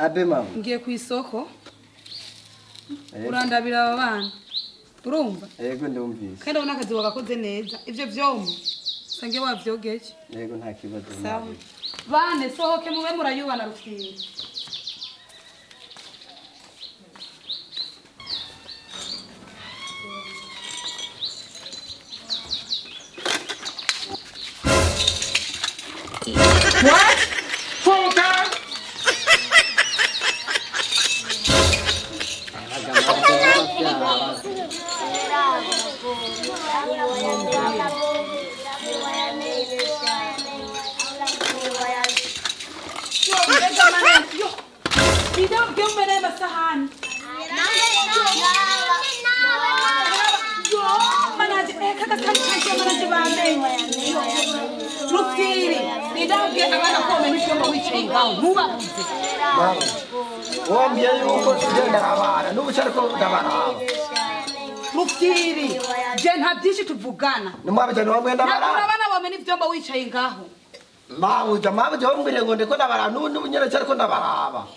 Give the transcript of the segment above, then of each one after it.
Abe mama. Ngiye ku isoko. Urandabira aba bana, urumva? Yego, ndumvise. Kandi urabona akazi wagakoze neza. Ivyo vyombo sange wavyogeje. Yego, nta kibazo. Sawa. Mabuja. Bane sohoke mube murayubana rufyiri. Yo, mbega manene yo, ida vyombe amasahani. Yo manaje, kagasahani kanje manaje bamenye. Rufyiri, nidabwiye abana ko bamenya ivyombo wicaye ngaho ntubabuze. Mama, wambwiye yuko tugenda abana n'ubu cyariko ndabaraba. Rufyiri, je nta byinshi tuvugana. Nimwabuja, niwambwiye ntabwo ndabaraba. Abana bamenya ivyombo wicaye ngaho. Mabuja, mabuja, wambwiye ngo ndiko ndabaraba, n'ubu nyene cyariko ndabaraba.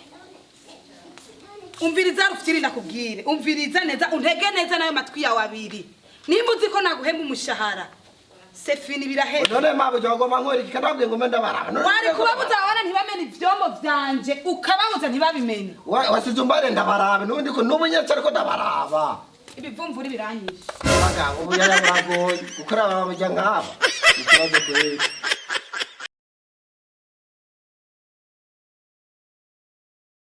Umviriza Rufyiri, ndakubwire, umviriza neza, untege neza nayo matwi yawe abiri. Nimba uzi ko naguhemba umushahara, c'est fini, biraheze. None mabuja, wagomba nkora iki kandi wambwiye ngo mbe ndabaraba? None Wari kubabuza abana ntibamene ivyombo vyanje, ukababuza ntibabimene. Wasize umbare ndabarabe, n'ubu ndiko, n'ubu nyene cyariko ndabaraba. Ibivumvuri biranyishe. Bagabo, ubu yaragoye gukora ababuja nk'aba, ikibazo kweli.